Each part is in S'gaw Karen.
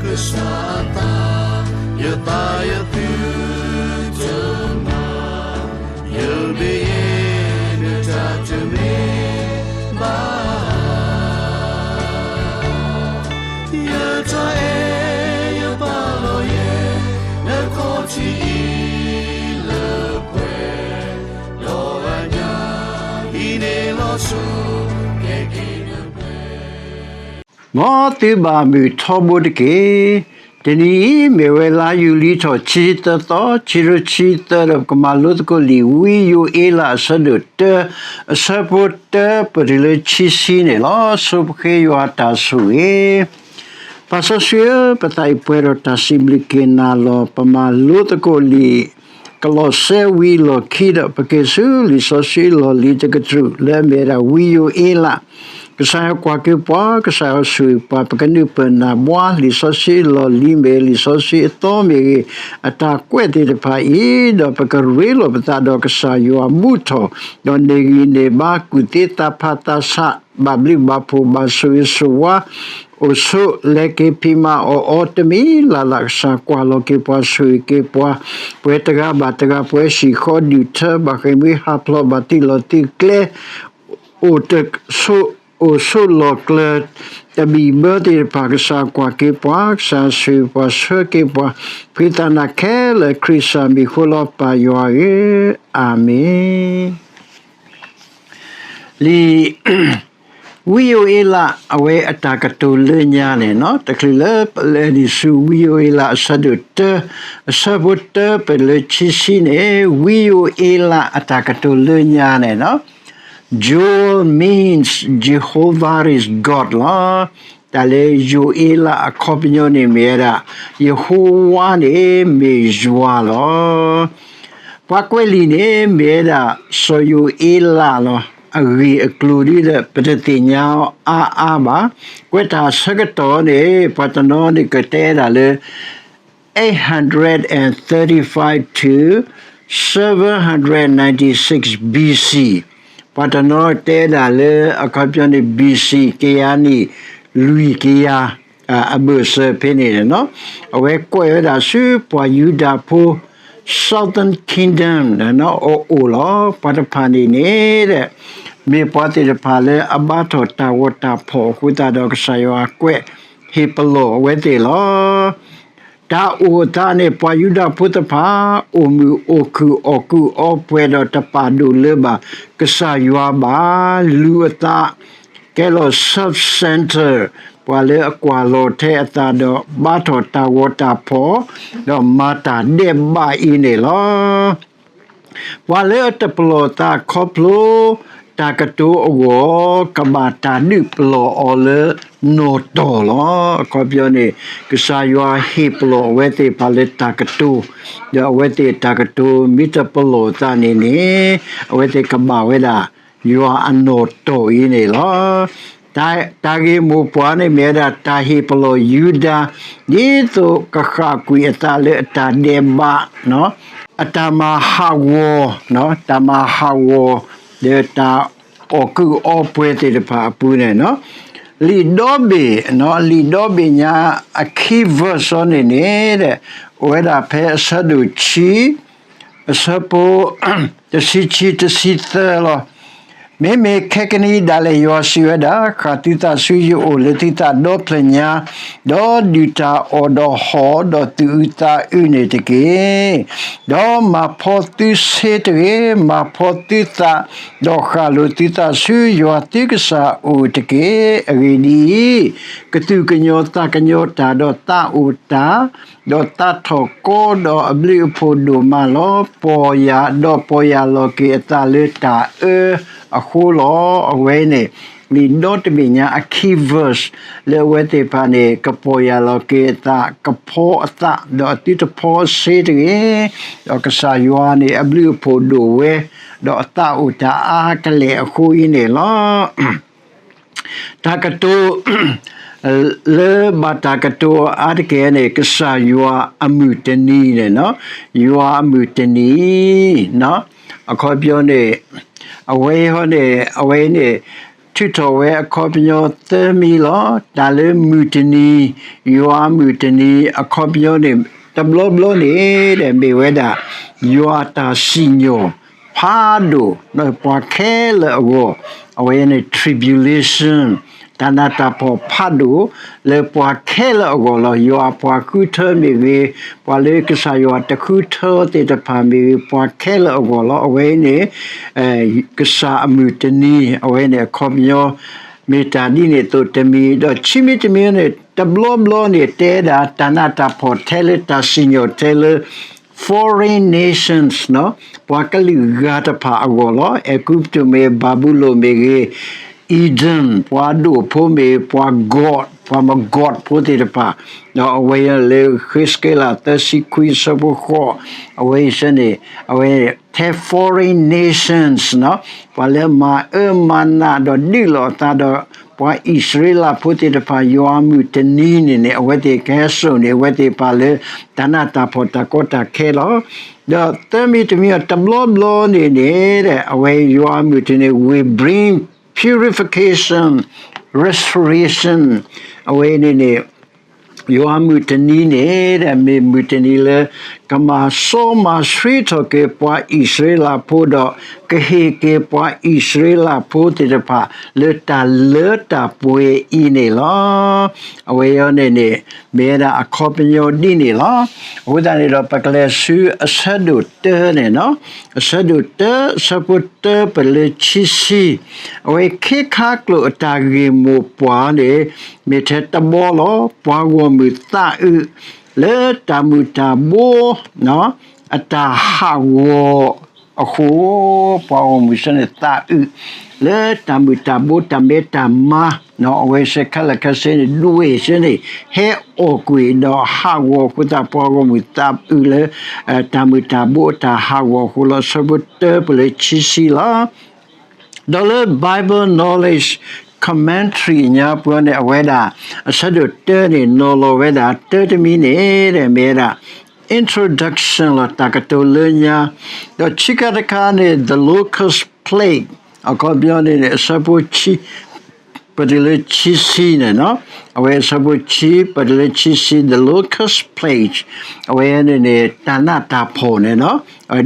ကစၢ်အသး, ယသးယသုတမၤ, ယမ့ၢ်ယဲနတၢ်တမ့ၢ်ဘၣ်. ယတၢ်အဲၣ်ယပာ်လီၤယဲ နခီၣ်ထံးအံၤလၢပှဲၤ, ဒီးအညၣ်အံၤန့ၣ်လီၤဆိ ကဲက့ၤနပှဲၤ မ်သုဘၣ်မုာ်ထီဘိတက့ၢ်. တနံၤအံၤ မ့ၢ်ဝဲလါယူၤလံထီၣ် ခံဆံသၢသီ, ခံကထိခံဆံသၢ ဒီးပကမၤလိသကိးလံာ် ဝံယိၤအ့လး အဆၢဒိၣ်တၢ, အဆၢဖိတၢ ပတုၤလၢခံဆံန့ၣ်လီၤ. ဆိပဃ့ယွၤတၢ်ဆိၣ်ဂ့ၤ. ပၢ်စီဆှံဧၢ, ပသးအံၤပှဲၤဒီးတၢ်စံးဘျုးက့ၤနၤလီၤ. ပမၤလိသကိးလံာ် ကလီးစဲဝံၤလီၢ်ခံဒီး ပက့ၤဆူလံာ်စီဆှံလီၢ်လံၤတကတြူၢ် လၢအမ့ၢ်ဝဲဒၣ်ဝံယိၤအ့လး. ကစၢ်ယွၤကွၢ်က့ၤပှၤ, ကစၢ်ယွၤဆိၣ်ဂ့ၤပှၤ, ပကနုာ်ပၢၢ်နၢ်ဘှါ လံာ်စီဆှံလီၢ်လံၤမ့ၢ်ဂ့ၤ, လံာ်စီဆှံအသီမ့ၢ်ဂ့ၤ, အတၢ်ကွဲးသ့ၣ်တဖၣ်အံၤ, ဒီးပကရ့လိာ်ပသးဒီးကစၢ်ယွၤဘူးထီၣ်, ဒီးန့ၢ်ဂံၢ်န့ၢ်ဘါ ကူၣ်သ့သးဖးသးဆး, ဘၣ်ဘျုးဘၣ်ဖှိၣ် ဘၣ်ဆိၣ်ဂ့ၤဆိၣ်ဝါ အိၣ်ဆိးလဲၤက့ၤဖံးမၤအီၣ်အီၤတမံၤလၢ်လၢ် ကစၢ်ကွၢ်လီၤက့ၤပှၤ ဆိၣ်ဂ့ၤက့ၤပှၤ, ပှဲၤတဂၤဘၣ်တဂၤ ပှဲၤဟံၣ်ဃီဒူၣ်ထၢ ဘၣ်ဃ့ၢ်မှံဟးဖျိး ဘၣ်သုးလီၢ်သုးကျဲ အိၣ်တဆိး အိၣ်ဆိးလီၢ်ကျၢၤ တဘံၣ်ဘၢသ့ၣ်တဖၣ် ကစၢ်ကွၢ်က့ၤပှၤ ကစၢ်ဆိၣ်ဂ့ၤပှၤဆှၢက့ၤပှၤ ဖှံသးနာ်ခဲလၢာ် ခရံာ်ကစၢ်မံၤအဃိလီၤ ပၢ်ယွၤဧၢ, အၤမ့ၣ်. လံာ် ဝံယိၤအ့လး အဝဲအတၢ်ကတိၤလၢညါန့ၣ် တချုးလၢပလဲၤဒံးဆူဝံယိၤအ့လး အဆၢဒိၣ်တၢ အဆၢဖိတၢပတုၤလၢခံဆံန့ၣ် ဝံယိၤအ့လးအတၢ်ကတိၤလၢညါန့ၣ် Joel means Jehovah is God လီၤ. တၢ်လၢယိၤအ့လးအခီပညီန့ၣ်မ့ၢ်ဝဲဒၣ် ယဟိဝါန့ၣ်မ့ၢ်ယွၤလီၤ. ပှၤကွဲးလံာ်န့ၣ်မ့ၢ်ဝဲဒၣ် စီၤယိၤအ့လးလီၤ. အဂ့ၢ်အကျိၤဒ်လဲၣ် ပတသ့ၣ်ညါအါအါဘၣ်. ကွဲးတၢ်ဆၢကတီၢ်န့ၣ် ပှၤတနီၤန့ၣ်ကတဲဒၣ်လၢ eight hundred thirty-five to seven hundred ninety-six B C, ပှၤတနီၤတဲဒၣ်လၢအခီပညီန့ၣ် B C ကယၤနံၣ်လွံၢ်ကယၤ အဘၢၣ်စၢၤဖဲန့ၣ်, အဝဲကွဲးဝဲဒၣ်ဆူပှၤယူဒၤဖိ Southern Kingdom အအိၣ်လီၤ. ပှၤတဖၣ်န့ၣ်န့ၣ် မ့ၢ်ပှၤသ့ၣ်တဖၣ်လၢအဘါထီၣ်တၢ်ဂီၤတၢ်ဖီၣ်အဃိသတးဒီး ကစၢ်ယွၤကွဲးဟ့ၣ်ပလီၢ်အဝဲသ့ၣ်လီၤ. တၢ်အိၣ်အသးန့ၣ် ပှၤယူဒၤဖိတဖၣ် အိၣ်မုာ်အိၣ်ခုၣ်အီၣ်ကုာ်အီပှဲၤဒီး တပာ်ဒိၣ်လၢၤဘၣ်ကစၢ်ယွၤဘၣ်. လူၤအသး ကဲလီၤ self-centered, ပှၤလၢအကွၢ်လီၤထဲအသးဒီး ဘါထီၣ်တၢ်ဂီၤတၢ်ဖီၣ် ဒီးမၤတၢ်ဒဲးဘးအံၤန့ၣ်လီၤ. ပှၤလၢအတပလီၢ်သးခီဖျိတၢ်ကတိၤအဂီၢ် ကဘၣ်တၢ်ဒုးပလီၢ်အီၤလၢနီၣ်တီၢ်လီၤ. အခီပညီန့ၣ် ကစၢ်ယွၤဟ့ၣ်ပလီၢ်အဝဲသ့ၣ်တဖၣ်လၢတၢ်ကတိၤ, ဒီးအဝဲသ့ၣ်တၢ်ကတိၤမ့ၢ်တပလီၢ်အသးန့ၣ်န့ၣ် အဝဲသ့ၣ်ကဘၣ်ဝဲဒၣ် ယွၤအနီၣ်တီၢ်အံၤန့ၣ်လီၤ. တၢ်ဂ့ၢ်မိၢ်ပှၢ်န့ၣ်မ့ၢ်ဝဲဒၣ် တၢ်ဟ့ၣ်ပလီၢ်ယူဒၤ ဒ်သိးကဃၣ်ကွံာ်အသးလၢအတၢ်ဒဲးဘး အတၢ်မၤဟးဂီၤ, တၢ်မၤဟးဂီၤ လၢတၢ်အီၣ်ကုာ်အီပှဲၤသ့ၣ်တဖၣ်အပူၤန့ၣ်, လံာ်ဒီဘ့ၣ်, လံာ်ဒီဘ့ၣ်ညါအခံ verse အီၤန့ၣ်န့ၣ် အိၣ်ဝဲဒၣ်ဖဲအဆၢဒိၣ်ခံ အဆၢဖိ တဆံခံ တဆံသၢလီၤ. မ့မ့ၢ်ခဲကနံၣ်အံၤဒၣ်လဲာ် ယွၤစံးဝဲဒၣ်, ဃၣ်သုသးဆူယအိၣ်လၢသုသးဒီဖျၢၣ်ညါ, ဒီးဒုၣ်တၢ်အီၣ်ဒီးဟီၣ်ဒီးသူၣ်အုးသးအုးန့ၣ်တက့ၢ်. ဒီးမၤဖှီသုဆ့တဂ့ၤ, မၤဖှီသုသး, ဒီးဃၣ်လိာ်သုသးဆူယွၤသုကစၢ်အအိၣ်တက့ၢ်. အဂ့ၢ်ဒ်အံၤ, ကသူၣ်ကညီၤသးကညီၤတၢ်ဒီးသးအိၣ်တၢ် ဒီးသးထီၣ်ကီဒီးအဘျုးအဖှိၣ်ဒိၣ်မးလီၤ. ပီၢ်ယၢ်ဒီးပီၢ်ယၢ်လီၤက့ၤအသးလၢတၢ်အၢအဃိလီၤ. အဝဲန့ၣ် လံာ်ဒီတဘ့ၣ်ညါအခံ verse လၢအဝဲသ့ၣ်တဖၣ်န့ၣ် ကပီၢ်ယၢ်လီၤက့ၤအသး ကဖှီအသး ဒီးအသုတဖှီဆ့တဂ့ၤ, ဒီးကစၢ်ယွၤန့ၣ် အဘျုးအဖှိၣ်ဒိၣ်ဝဲ ဒီးအသးအိၣ်တၢ်အါကလဲာ်အဃိအံၤန့ၣ်လီၤ. တၢ်ကတိၤ လၢဘၣ်တၢ်ကတိၤအါတက့ၢ်န့ၣ် ကစၢ်ယွၤအမုၢ်တနံၤန့ၣ်, ယွၤအမုၢ်တနံၤ, အခီပညီန့ၣ် အဝဲဟီန့ၣ် အဝဲန့ၣ် ထုးထီၣ်ဝဲအခီပညီသၢမံၤလီၤ. တၢ်လၢမုၢ်တနံၤ, ယွၤမုၢ်တနံၤအခီပညီန့ၣ် တဘျီဘျီန့ၣ်ဒီး မ့ၢ်ဝဲဒၣ် ယွၤတၢ်စံၣ်ညီၣ်ဖးဒိၣ် ပှၤခဲလၢာ်အဂီၢ်, အဝဲန့ၣ် tribulation တၢ်နးတၢ်ဖှီၣ်ဖးဒိၣ် လၢပှၤခဲလၢာ်အဂီၢ်လီၤ. ယွၤပှၤဃုထၢမ့ၢ်ဂ့ၤ, ပှၤလၢကစၢ်ယွၤတဃုထၢသ့ၣ်တဖၣ်မ့ၢ်ဂ့ၤ, ပှၤခဲလၢာ်အဂီၢ်လီၤ. အဝဲအံၤန့ၣ် ကစၢ်အမုၢ်တနံၤ အဝဲန့ၣ်အခီပညီ မ့ၢ်တၢ်ဒ်န့ၣ်အသိးတမံၤ, ဒီးခံမံၤတမံၤန့ၣ် တဘျီဘျီန့ၣ် တဲဒၣ်တၢ်နးတၢ်ဖှီၣ်ထဲလၢတၢ်စံၣ်ညီၣ်ထဲလၢ foreign nations ပှၤကလုာ်ဂၤတဖၣ်အဂီၢ်လီၤ. အဲၤကူပတူးမ့ၢ်ဂ့ၤ, ဘၤဘူလိၣ်မ့ၢ်ဂ့ၤ, Edom ပှၤဒိၣ်ဖိမ့ၢ်ဂ့ၤ, ပှၤ god ပှၤမ god ဖိသ့ၣ်တဖၣ်, ဒီးအဝဲလၢဃ့းစက့လးသၢဆံခွံအဆၢဖိဃိး, အဝဲအံၤစ့ၢ်န့ၣ် အဝဲထဲ foreign nations ပှၤလၢမၤအၢမၤနးဒီးဒုးလိာ်အသးဒီး ပှၤအံၣ်စရ့လးဖိသ့ၣ်တဖၣ် ယွၤမုၢ်တနံၤန့ၣ်န့ၣ် အဝဲသ့ၣ်ကဟဲစိာ်န့ၢ်အဝဲသ့ၣ်တဖၣ်လၢ တၢ်နးတၢ်ဖှီၣ်တၢ်ကီတၢ်ခဲလီၤ. ဒီးသၢမံၤတမံၤအံၤ တဘျီဘျီန့ၣ်န့ၣ် အဝဲယွၤမုၢ်တနံၤန့ၣ် will bring purification, restoration အဝဲန့ၣ်န့ၣ် ယွၤမုၢ်တနံၤန့ၣ် မ့ၢ်မုၢ်တနံၤလၢ ကမၤစီမၤဆှံထီၣ်က့ၤပှၤအံၣ်စရ့လးဖိဒီး ကဟ့ၣ်က့ၤပှၤအံၣ်စရ့လးဖိသ့ၣ်တဖၣ် လၢတၢ်လၢတၢ်ပှဲၤအံၤန့ၣ်လီၤ. အဝဲအံၤန့ၣ်န့ၣ် မ့ၢ်ဝဲဒၣ်အခီပညီဒ်န့ၣ်လီၤ. အဃိသတးန့ၣ်ဒီး ပကလဲၤဆူအဆၢဒိၣ်တၢန့ၣ်, အဆၢဒိၣ်တၢ အဆၢဖိတၢပလၢခံဆံ, အဝဲခ့ခါကျိာ်အတၢ်ဂ့ၢ်မိၢ်ပှၢ်န့ၣ် မ့ၢ်ထဲတဘီလီၤ. ပှၤဂီၢ်မုၢ်သးအုး လၢတၢ်မုၢ်တၢ်ဘိ အတၢ်ဟးဂီၤအဃိ, ပှၤဂီၢ်မုၢ်စ့ၢ်န့ၣ်သးအုး လၢတၢ်မုၢ်တၢ်ဘိတၢ်မဲတၢ်မါ, အဝဲစ့ၢ်ခဲလၢာ်ခဲဆ့န့ၣ် ဒွဲၣ်စ့ၢ်န့ၣ် ဟဲအီၣ်ကွံာ်ဒီးဟးဂီၤအဃိသတး ပှၤဂီၢ်မုၢ်သးအုးလၢ တၢ်မုၢ်တၢ်ဘိအတၢ်ဟးဂီၤအဃိလီၤ. အဆၢဖိတၢပလၢခံဆံလီၤ. ဒီးလၢ Bible Knowledge Commentary ညါပှၤန့ၣ် အဝဲဒၣ် အဆၢဒိၣ်တၢန့ၣ် နီၤလီၤဝဲဒၣ်တၢတမံၤန့ၣ် မ့ၢ်ဝဲဒၣ် introduction လီၤ တၢ်ကတိၤလၢညါ, ဒီးခံခါတခါန့ၣ် the locust plague အခီပညီန့ၣ်န့ၣ် အဆၢဖိခံ ပတုၤလၢခံဆံန့ၣ်, အဝဲအဆၢဖိခံ ပတုၤလၢခံဆံ the locust plague အဝဲန့ၣ်န့ၣ် တၢ်နးတၢ်ဖှီၣ်န့ၣ်,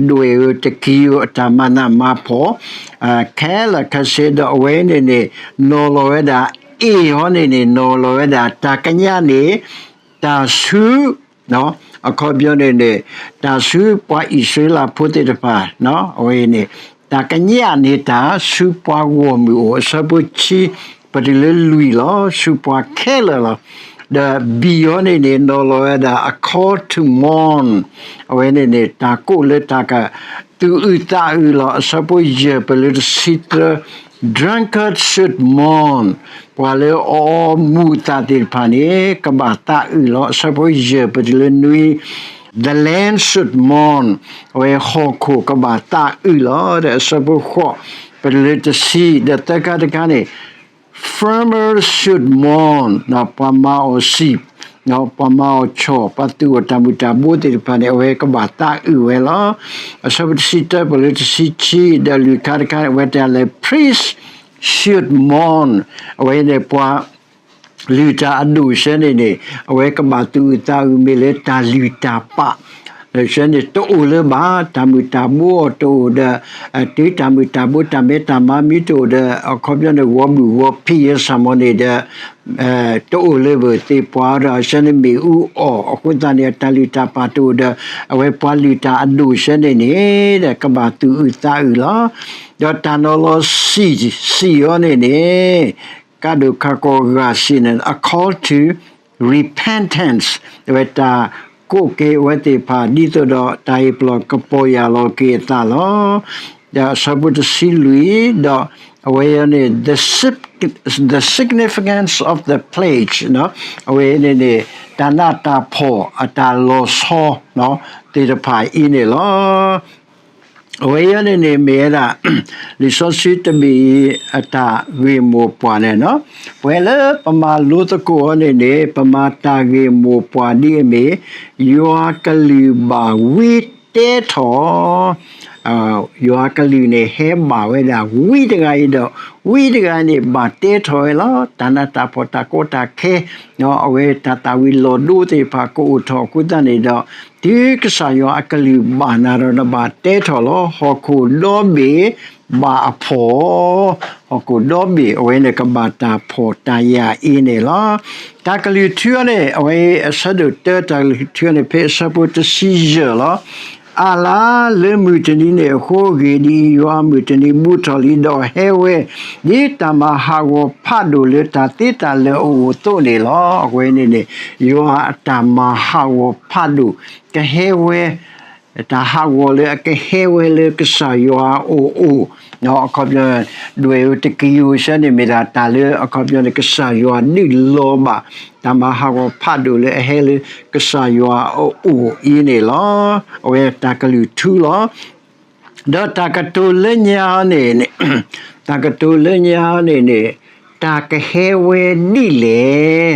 ဒွဲၣ်ဧိၤတကံဧိၤ အတၢ်မၤနးမၤဖှီၣ် ခဲလၢာ်ခဲဆ့ဒီး အဝဲန့ၣ်န့ၣ် နီၤလီၤဝဲဒၣ် A ဟီန့ၣ်န့ၣ် နီၤလီၤဝဲဒၣ် တၢ်ကညးန့ၣ် တၢ်ဆူ အခီပညီန့ၣ်န့ၣ် တၢ်ဆူပှၤအံၣ်စရ့လးဖိသ့ၣ်တဖၣ်, အဝဲန့ၣ် တၢ်ကညးန့ၣ်တၢ်ဆူပှၤဂီၢ်မုၢ်အိၣ် အဆၢဖိခံ ပတုၤလၢလွံၢ်လီၤ ဆူပှၤခဲလၢာ်လီၤ. ဒီး B ဟီန့ၣ်န့ၣ် နီၤလီၤဝဲဒၣ် a call to mourn အဝဲန့ၣ်န့ၣ် တၢ်ကိးလၢတၢ်ကသူၣ်အုးသးအုးလီၤ အဆၢဖိယဲၢ်ပတုၤလၢတဆံသၢ Drunkards should mourn ပှၤလၢအအီမူၤအသးသ့ၣ်တဖၣ်န့ၣ် ကဘၣ်သးအုးလီၤ အဆၢဖိယဲၢ်ပတုၤလၢနွံ The land should mourn အဝဲဟီၣ်ခိၣ်ကဘၣ်သးအုးလီၤ ဒီးအဆၢဖိဃိး ပတုၤလၢတဆံ ဒီးသၢခါတခါန့ၣ် farmers should mourn ပှၤမၤအီၣ်စံာ် ပှၤမၤအီၣ်ဆီၣ် ပှၤသူၣ်အီၣ်တၢ်မုၢ်တၢ်ဘိသ့ၣ်တဖၣ်န့ၣ် အဝဲကဘၣ်သးအုးဝဲလီၤ. အဆၢဖိတဆံတၢပတုၤလၢတဆံခံ ဒီးလွံၢ်ခါတခါန့ၣ် အဝဲတဲလၢ priests should mourn အဝဲန့ၣ်ပှၤ လုၢ်တၢ်အဒိၣ်စ့ၢ်န့ၣ်န့ၣ် အဝဲကဘၣ်သူၣ်အုးသးအုးမ့ၢ်လၢတၢ်လုၢ်တၢ်ပာ် စ့ၢ်န့ၣ် တအိၣ်လၢၤဘၣ် တၢ်မုၢ်တၢ်ဘိအီၤတအိၣ်ဒီး တုၤတၢ်မုၢ်တၢ်ဘိတၢ်မဲတၢ်မါမ့ၢ်တအိၣ်ဒီး အခီပညီန့ၣ် ဂီၤဘုၣ်ဂီၤဖံးယဲစၢ်မီၤန့ၣ်ဒီး တအိၣ်လၢၤဘၣ်သ့ၣ်ပှၤဒီး စ့ၢ်န့ၣ်မ့ၣ်အူအီၣ် အဃိသတးန့ၣ် တၢ်လုၢ်တၢ်ပာ်တအိၣ်ဒီး အဝဲပှၤလုၢ်တၢ်အဒိၣ်စ့ၢ်န့ၣ်န့ၣ် ဒီးကဘၣ်သူၣ်အုးသးအုးလီၤ. ဒီးတၢ်နီၤလီၤစံာ် စံာ်အီၤန့ၣ်န့ၣ် ကးဒိၣ်ခးကီၢ်ဂာ်စံာ်န့ၣ် a call to repentance အဝဲတၢ်ကိးက့ၤအဝဲသ့ၣ်တဖၣ် ဒ်သိးဒီးတၢ်အ့ၣ်ပလီၢ်ကပီၤယၢ်လီၤက့ၤအသးလီၤ. ဒီးအဆၢဖိတဆံလွံၢ် ဒီးအဝဲအံၤန့ၣ် the sig- the significance of the plague အဝဲန့ၣ်န့ၣ် တၢ်နးတၢ်ဖှီၣ်အတၢ်လီၤဆီသ့ၣ်တဖၣ်အံၤန့ၣ်လီၤ. အဝဲအံၤန့ၣ်န့ၣ်မ့ၢ်ဝဲဒၣ် လံာ်စီဆှံတဘ့ၣ်အံၤအတၢ်ဂ့ၢ်မိၢ်ပှၢ်န့ၣ်လီၤ. ပဝဲလၢပမၤလိသကိးအီၤန့ၣ်န့ၣ် ပမၤတၢ်ဂ့ၢ်မိၢ်ပှၢ်ဒ်အမ့ၢ် ယွၤကလုၢ်ဘၣ်ဝံတဲထီၣ် ယွၤအကလုၢ်န့ၣ် ဟဲဘၣ်ဝဲဒၣ်ဝံတဂၤအံၤဒီး ဝံတဂၤန့ၣ် ဘၣ်တဲထီၣ်ဝဲလီၤ. တၢ်နးတၢ်ဖှီၣ်တၢ်ကီတၢ်ခဲ အဝဲတၢ်သၣ်ဝံၤလီၤဒိသ့ၣ်တဖၣ်ကအိၣ်ထီၣ်အဃိသတးန့ၣ်ဒီး တုၤကစၢ်ယွၤအကလုၢ်ဘၣ်နၤဒီးနဘၣ်တဲထီၣ်လီၤ. ဟီၣ်ခိၣ်ဒီဘ့ၣ်ဘၣ်အဖှီၣ် ဟီၣ်ခိၣ်ဒီဘ့ၣ် အဝဲန့ၣ်ကဘၣ်တၢ်ဖှီၣ်တၢ်ယာ်အံၤန့ၣ်လီၤ. တၢ်ကလုၢ်ထူအံၤန့ၣ် အဝဲအဆၢဒိၣ်တၢ တၢ်ကလုၢ်ထူအံၤန့ၣ် ဖဲအဆၢဖိတဆံယဲၢ်လီၤ. အါလါလၢမုၢ်တနံၤန့ၣ်အဃိ ဂ့ၢ်ဒ်အံၤ, ယွၤအမုၢ်တနံၤဘူးထီၣ်လံဒီးဟဲဝဲ ဒ်တၢ်မၤဟးဂီၤဖးဒိၣ်လၢတၢ်သ့တၢ်လၢာ်အအိၣ်အသိးန့ၣ်လီၤ. အဝဲန့ၣ်န့ၣ် ယွၤအတၢ်မၤဟးဂီၤဖးဒိၣ် ကဟဲဝဲ တၢ်ဟးဂီၤလၢအကဟဲဝဲလၢကစၢ်ယွၤအအိၣ် အခီပညီ ဒွဲၣ်ဧိၤတကယၤစ့ၢ်န့ၣ် မ့ၢ်ဒၣ်တၢ်လၢအခီပညီန့ၣ် ကစၢ်ယွၤဒုးလီၤဘၣ် တၢ်မၤဟးဂီၤဖးဒိၣ်လၢအဟဲလၢကစၢ်ယွၤအအိၣ်အံၤန့ၣ်လီၤ. အဝဲတၢ်ကလုၢ်ထူလီၤ. ဒီးတၢ်ကတိၤလၢညါန့ၣ် တၢ်ကတိၤလၢညါန့ၣ်န့ၣ် တၢ်ကဟဲဝဲဒ်လဲၣ်,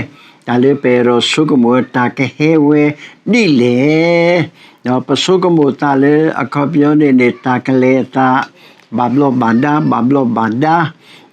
တၢ်လၢပအဲၣ်ဒိးဆိကမိၣ် တၢ်ကဟဲဝဲဒ်လဲၣ်, ဒီးပဆိကမိၣ်သးလၢအခီပညီန့ၣ်န့ၣ် တၢ်ကလဲၤအသး ဘၣ်ဘျီးဘၣ်ဒါ ဘၣ်ဘျီးဘၣ်ဒါ,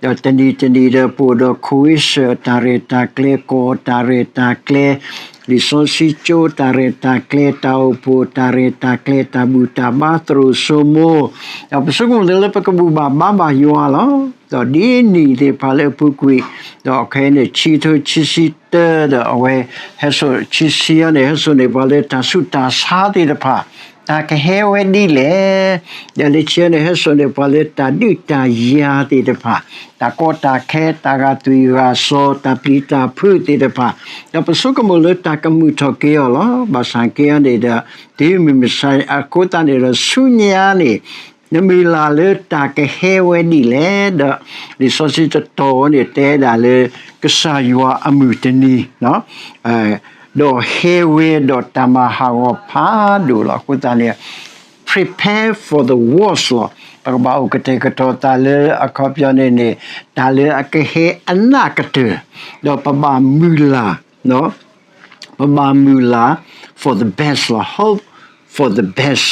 ဒီးတနံၤတနံၤဒီးပအိၣ်ဒီး ခိၣ်ဝ့စၢၣ် တၢ်ရဲၣ်တၢ်ကျဲၤ ကီၢ်တၢ်ရဲၣ်တၢ်ကျဲၤ လံာ်စီဆှံကၠိ တၢ်ရဲၣ်တၢ်ကျဲၤ တၢ်အိၣ်ဖှိၣ် တၢ်ရဲၣ်တၢ်ကျဲၤ တၢ်ဘူၣ်တၢ်ဘါ သရိာ်စိမိၤ, ဒီးပဆိကမိၣ်သးလၢပကဘူၣ်ဘၣ်ဘါဘၣ်ယွၤလီၤ. ဒီးဒ်နံၣ်သ့ၣ်တဖၣ်လၢအပူၤကွံာ်, ဒီးခဲအံၤန့ၣ် ခံကထိခံဆံတၢ ဒီးအဝဲ ဟဲစိာ်ခံဆံအံၤန့ၣ် ဟဲစိာ်န့ၢ်ပှၤလၢတၢ်ဆူးတၢ်ဆါသ့ၣ်တဖၣ်, တၢ်ကဟဲဝဲဒ်လဲၣ်, ဒီးလၢခံန့ၣ် ဟဲစိာ်န့ၢ်ပှၤလၢတၢ်ဒုးတၢ်ယၤသ့ၣ်တဖၣ်, တၢ်ကီတၢ်ခဲ တၢ်ဂာ်သွံၣ်ဂာ်စီၤ တၢ်ပျံၤတၢ်ဖုးသ့ၣ်တဖၣ်, ဒီးပဆိကမိၣ်လၢတၢ်ကမုာ်ထီၣ်က့ၤအီၤလီၤ. ဘၣ်ဆၣ်က့အံၤန့ၣ်ဒီး တုၤမုၢ်မဆါအဃိသတးန့ၣ်ဒီး ဆူညါန့ၣ် နမုၢ်လၢ်လၢတၢ်ကဟဲဝဲဒ်လဲၣ်, ဒီးလံာ်စီဆှံတတီၤန့ၣ် တဲဒၣ်လၢ ကစၢ်ယွၤအမုၢ်တနံၤ ဒီးဟဲဝဲဒီးတၢ်မၤဟးဂီၤဖးဒိၣ်လီၤ. အဃိသတးန့ၣ် prepare for the worst လီၤ. ပကဘၣ်အိၣ်ကတဲာ်ကတီၤသးလၢအခီပညီန့ၣ်န့ၣ် တၢ်လၢအကဟဲအနးကတၢၢ်, ဒီးပဘၣ်မုၢ်လၢ် ပဘၣ်မုၢ်လၢ် for the best လီၤ. Hope for the best,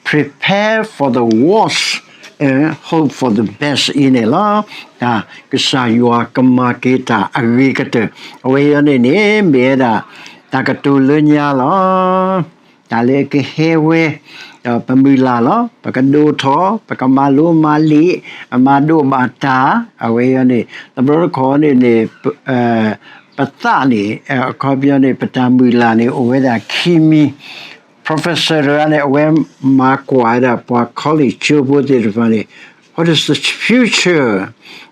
prepare for the worst and hope for the best အံၤန့ၣ်လီၤ. တၢ်ကစၢ်ယွၤကမၤက့ၤတၢ်အဂ့ၤကတၢၢ်, အဝဲအံၤန့ၣ်န့ၣ် မ့ၢ်ဝဲဒၣ် တၢ်ကတိၤလၢညါလီၤ. တၢ်လၢအကဟဲဝဲ ဒီးပမုၢ်လၢ်လီၤ. ပကဒိၣ်ထီၣ် ပကမၤလိမၤလ့ၤ အမၤဒိၣ်ဘၣ်တၢ် အဝဲအံၤန့ၣ် တဘျီတခီၣ်န့ၣ်န့ၣ် ပသးန့ၣ် အခီပညီန့ၣ် ပတၢ်မုၢ်လၢ်န့ၣ် အိၣ်ဝဲဒၣ်ခံမံၤ, professor တဂၤန့ၣ် အဝဲမၤကွၢ်ဝဲဒၣ်ပှၤ college ကၠိဖိသ့ၣ်တဖၣ်န့ၣ် what is the future,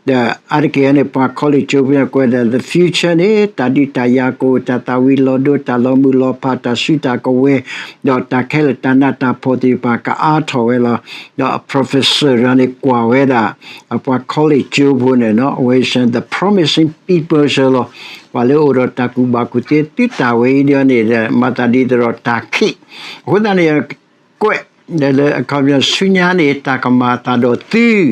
ဒီးအါတက့ၢ်န့ၣ် ပှၤ college ကၠိဖိန့ၣ် ကွဲးဒၣ် the future န့ၣ် တၢ်ဒုးတၢ်ယၤကအိၣ် တၢ်သၣ်ဝံၤလီၤဒိ တၢ်လီၤမုၢ်လီၤဖး တၢ်စုတၢ်ကဝဲၤ ဒီးတၢ်ခဲလၢာ်တၢ်နးတၢ်ဖှီၣ်သ့ၣ်တဖၣ် ကအါထီၣ်ဝဲလီၤ. ဒီးအ professor တဂၤန့ၣ် ကွၢ်ဝဲဒၣ် အပှၤ college ကၠိဖိန့ၣ် အဝဲ the promising people စၢၤလီၤ. ပှၤလၢအိၣ်ဒီးတၢ်ကူၣ်ဘၣ်ကူၣ်သ့သုတၢ်ဝဲအံၤဒ်န့ၣ်ဒီး မၤသးဒ်သိးဒီးတၢ်ခံး, အဃိသတးန့ၣ် ကွဲး ဒီးလၢအခီပညီဆူညါန့ၣ် တၢ်ကမၤအသးဒီး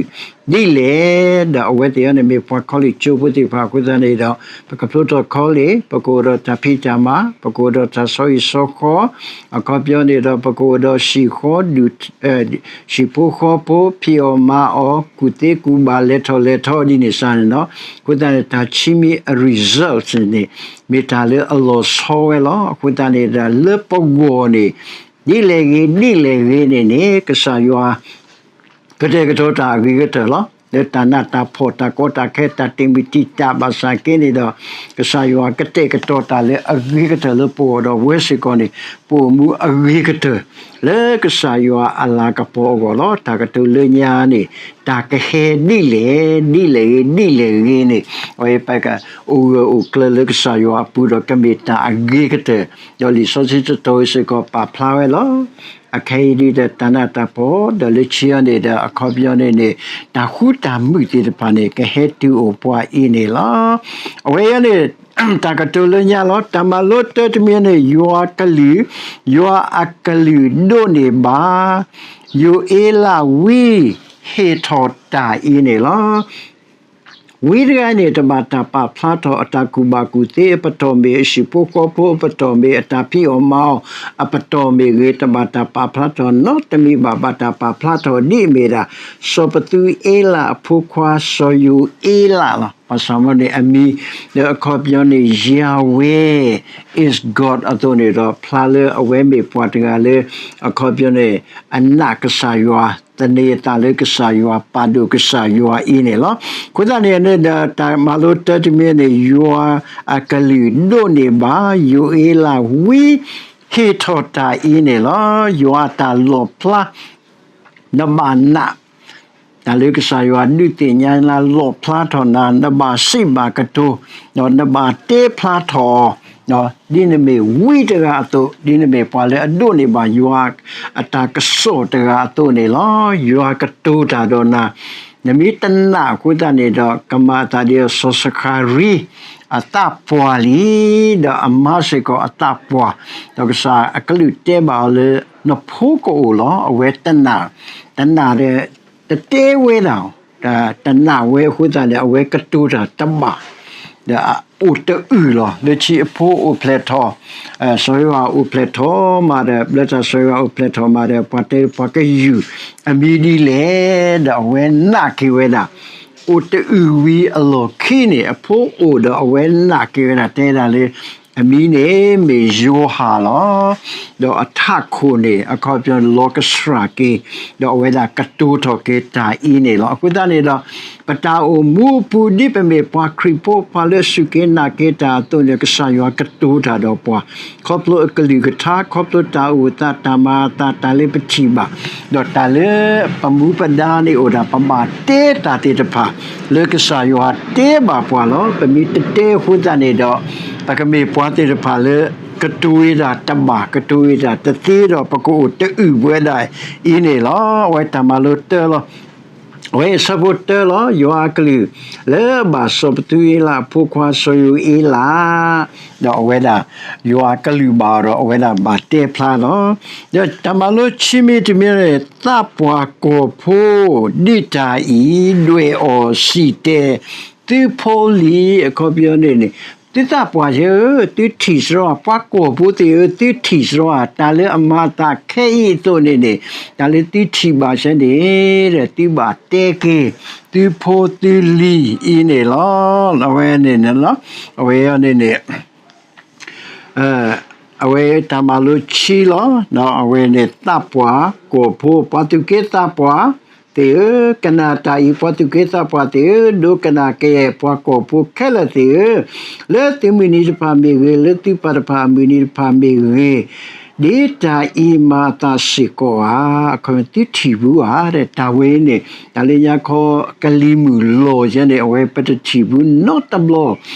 သု ဒ်လဲၣ်, ဒီးအဝဲသ့ၣ်အံၤန့ၣ်မ့ၢ်ပှၤ college ကၠိဖိသ့ၣ်တဖၣ်အဃိသတးန့ၣ်ဒီး ပကဖျိထီၣ် college ပကအိၣ်ဒီးတၢ်ဖံးတၢ်မၤ ပကအိၣ်ဒီးတၢ်ဆီဟံၣ်ဆီဃီ, အခီပညီန့ၣ်ဒီး ပကအိၣ်ဒီးဟံၣ်ဃီဒုး ဟံၣ်ဖိဃီဖိ ဖံးအီၣ်မၤအီၣ် ကူၣ်သ့ကူၣ်ဘၣ် လဲၤထီၣ်လဲၤထီဒ်န့ၣ်စ့ၢ်န့ၣ်လီၤ. အဃိသတးန့ၣ် တၢ်ခံမံၤအ result န့ၣ် မ့ၢ်တၢ်လၢအလီၤဆီဝဲလီၤ. အဃိသတးန့ၣ်ဒီး လၢပဂီၢ်န့ၣ် ဒ်လဲၣ်ဂ့ၤ ဒ်လဲၣ်ဂ့ၤန့ၣ်န့ၣ် ကစၢ်ယွၤ ကတဲာ်ကတီၤတၢ်အဂ့ၤကတၢၢ်လီၤ. လၢတၢ်နးတၢ်ဖှီၣ် တၢ်ကီတၢ်ခဲ တၢ်တ့ၢ်မုၢ်တံာ်တာ်ဘၣ်ဆၣ်က့န့ၣ်ဒီး ကစၢ်ယွၤကတဲာ်ကတီၤတၢ်လၢအဂ့ၤကတၢၢ်လၢပဂီၢ်ဒီး ဝဲစ့ၢ်ကီးန့ၣ် ပအိၣ်မူအဂ့ၤကတၢၢ် လၢကစၢ်ယွၤအလၤကပီၤအဂီၢ်လီၤ. တၢ်ကတိၤလၢညါန့ၣ် တၢ်ကဟဲဒ်လဲၣ် ဒ်လဲၣ်ဂ့ၤ ဒ်လဲၣ်ဂ့ၤန့ၣ် အဝဲပကအိၣ်ဂၢၢ်အိၣ်ကျၢၤလၢကစၢ်ယွၤအပူၤဒီး ကမ့ၢ်တၢ်အဂ့ၤကတၢၢ် ဒီးလံာ်စီဆှံတတီၤစ့ၢ်ကီးပာ်ဖျါဝဲလီၤ. အခဲအံၤဒ်ဒီးတၢ်နးတၢ်ဖှီၣ် ဒီးလၢခံအံၤန့ၣ်ဒီး အခီပညီန့ၣ်န့ၣ် တၢ်ဃူတၢ်မုာ်သ့ၣ်တဖၣ်န့ၣ် ကဟဲတုၤအိၣ်ပှၤအံၤန့ၣ်လီၤ. အဝဲအံၤန့ၣ် တၢ်ကတိၤလၢညါလီၤ. တၢ်မၤလိတၢတမံၤန့ၣ် ယွၤကလုၢ်, ယွၤအကလုၢ်ဒိးန့ၢ်ဘၣ် ယိၤအ့လးဝံ ဟ့ၣ်ထီၣ်တၢ်အံၤန့ၣ်လီၤ. ဝံတဂၤန့ၣ် တဘၣ်တၢ်ပာ်ဖျါထီၣ်အတၢ်ကူၣ်ဘၣ်ကူၣ်သ့အပတီၢ်မ့ၢ်အဟံၣ်ဖိဃီဖိအပတီၢ်မ့ၢ်အတၢ်ဖံးအီၣ်မၤအီၣ်အပတီၢ်မ့ၢ်ဂ့ၤ, တဘၣ်တၢ်ပာ်ဖျါထီၣ်နီတမံၤဘၣ်, ဘၣ်တၢ်ပာ်ဖျါထီၣ်ဒ်အမ့ၢ်ဒၣ် စီၤပသူအ့လးအဖိခွါစီၤယိၤအ့လးလီၤ. ဘၣ်ဆၣ်မ့ၢ်န့ၣ်အမံၤ ဒီးအခီပညီန့ၣ် Yahweh is God အသိးန့ၣ်ဒီး ဖျါလၢအဝဲမ့ၢ်ပှၤတဂၤလၢ အခီပညီန့ၣ် အနာ်ကစၢ်ယွၤ သန့ၤအသးလၢကစၢ်ယွၤ ပာ်ဒိၣ်ကစၢ်ယွၤအံၤန့ၣ်လီၤ. အဃိသတးန့ၣ်န့ၣ်ဒီး တၢ်မၤလိတၢတမံၤန့ၣ် ယွၤအကလုၢ်ဒိးန့ၢ်ဘၣ် ယိၤအ့လးဝံ ဟ့ၣ်ထီၣ်တၢ်အံၤန့ၣ်လီၤ. ယွၤအတၢ်လီၣ်ဖျါ နဘၣ်နာ် တၢ်လၢကစၢ်ယွၤဒုးသ့ၣ်ညါနၤ လီၣ်ဖျါထီၣ်နၤ နဘၣ်စံးဘၣ်ကတိၤ ဒီးနဘၣ်တဲဖျါထီၣ်အီၤ ဒ်နမ့ၢ်ဝံတဂၤအသိး, ဒ်နမ့ၢ်ပှၤလၢအဒိးန့ၢ်ဘၣ်ယွၤအတၢ်ကစီၣ်တဂၤအသိးန့ၣ်လီၤ. ယွၤကတိၤတၢ်ဒီးနၤ, နမ့ၢ်တနာ်အဃိသတးန့ၣ်ဒီး ကမၤအသးဒ်စီၤစဃၤရံ အသးပှၢ်လံ, ဒီးအမၤစ့ၢ်ကီးအသးပှၢ်, ဒီးကစၢ်အကလုၢ်တဲဘၣ်အီၤလၢ နဖိကအိၣ်လီၤ. အဝဲတနာ်, တနာ်ဒီး တတဲဝဲဒၣ်, တနာ်ဝဲအဃိသတးန့ၣ် အဝဲကတိၤတၢ်တဘၣ်, ဒီးအိၣ်တအုၣ်လီၤ. လၢခံအဖိအိၣ်ဖျဲၣ်ထီၣ်, စီၤယိၤဟၣ်အိၣ်ဖျဲၣ်ထီၣ်မးဒီး ဘျၢတၢ်စီၤယိၤဟၣ်အိၣ်ဖျဲၣ်ထီၣ်မးဒီး ပှၤတဲပှၤကယုၢ်အမံၤဒ်လဲၣ်, ဒီးအဝဲနာ်က့ၤဝဲဒၣ် အိၣ်တအုၣ်ဝံၤအလီၢ်ခံန့ၣ် အဖိအိၣ်ဒီးအဝဲနာ်က့ၤဝဲဒၣ် တဲဒၣ်လၢ အမံၤန့ၣ်မ့ၢ်ယိၤဟၣ်လီၤ. ဒီးအထးခိၣ်န့ၣ် အခီပညီလီၤကစှၤက့ၤ, ဒီးအဝဲဒၣ်ကတိၤထီၣ်က့ၤတၢ်အံၤန့ၣ်လီၤ. အဃိသတးန့ၣ်ဒီး ပတၢ်အိၣ်မူအပူၤ ဒ်ပမ့ၢ်ပှၤခရံာ်ဖိ ပှၤလၢအစူၢ်က့ၤနာ်က့ၤတၢ်အသိးန့ၣ် ကစၢ်ယွၤကတိၤတၢ်ဒီးပှၤ ခီဖျိအကလုၢ်ကထါ ခီဖျိတၢ်အိၣ်သး တၢ်မၤအသး တၢ်လၢပထံၣ်ဘၣ်, ဒီးတၢ်လၢပမူပဒါန့ၣ်အိၣ်ဒၣ် ပဘၣ်တဲတၢ်သ့ၣ်တဖၣ် လၢကစၢ်ယွၤတဲဘၣ်ပှၤလီၤ. ပမ့ၢ်တတဲအဃိသတးန့ၣ်ဒီး ပကမ့ၢ်ပှၤသ့ၣ်တဖၣ်လၢ ကတိၤဝဲဒၣ်တဘၣ် ကတိၤဝဲဒၣ်တသ့ဒီး ပကအိၣ်တအုၣ်ဝဲဒၣ်အံၤန့ၣ်လီၤ. အဝဲတၢ်မၤလိတၢလီၤ. အဝဲအဆၢဖိတၢလီၤ. ယွၤအကလုၢ်လၢအဘၣ်စီၤပသူအ့လးအဖိခွါစီၤယိၤအ့လး ဒီးအဝဲဒၣ် ယွၤအကလုၢ်ဘၣ်အီၤဒီး အဝဲဒၣ်ဘၣ်တဲဖျါလီၤ. ဒီးတၢ်မၤလိခံမံၤတမံၤန့ၣ် သးပှၢ်ကီၢ်ဖိ ဒ့ၣ်တၢ်အံၤ ဒွဲၣ်အီၤစံၣ်တဲၤ သုဖိလံၤ အခီပညီန့ၣ်န့ၣ် သုသးပှၢ်ဧၢ, သုထံၣ်စရီဧါ, ပှၤကီၢ်ဖိသ့ၣ်ဧၢ, သုထံၣ်စရီဧါ, တၢ်လၢအမၤအသးခဲအံၤအသိးန့ၣ်န့ၣ် တၢ်လၢသုထံၣ်ဘၣ်ဆၢန့ၣ် ဒီးသုဘၣ်တဲက့ၤ သုဖိသုလံၤအံၤန့ၣ်လီၤ. အဝဲန့ၣ်န့ၣ်လီၤ. အဝဲန့ၣ်န့ၣ် အဝဲတၢ်မၤလိခံလီၤ. အဝဲန့ၣ်သးပှၢ်ကီၢ်ဖိ ပှၤသူၣ်က့သးပှၢ်သ့ၣ်ဧၢ, ကနၣ်တၢ်အံၤ ပှၤသူၣ်က့သးပှၢ်သ့ၣ်ဧၢ, ဒိကနၣ်ကယဲၢ်ပှၤကီၢ်ဖိခဲလၢာ်သ့ၣ်ဧၢ, လၢသုမုၢ်နံၤတဖၣ်မ့ၢ်ဂ့ၤ, လၢသုပၢ်တဖၣ်အမုၢ်နံၤတဖၣ်မ့ၢ်ဂ့ၤ, ဒ်တၢ်အံၤမၤအသးစ့ၢ်ကီးဧါ. အခီပညီသုထံၣ်ဘူးဧါ, တၢ်ဝဲအံၤန့ၣ် တၢ်လၢညါခီ ကလံၤမုၢ်လီၤယဲန့ၣ် အဝဲပတထံၣ်ဘူးနီတဘျီ,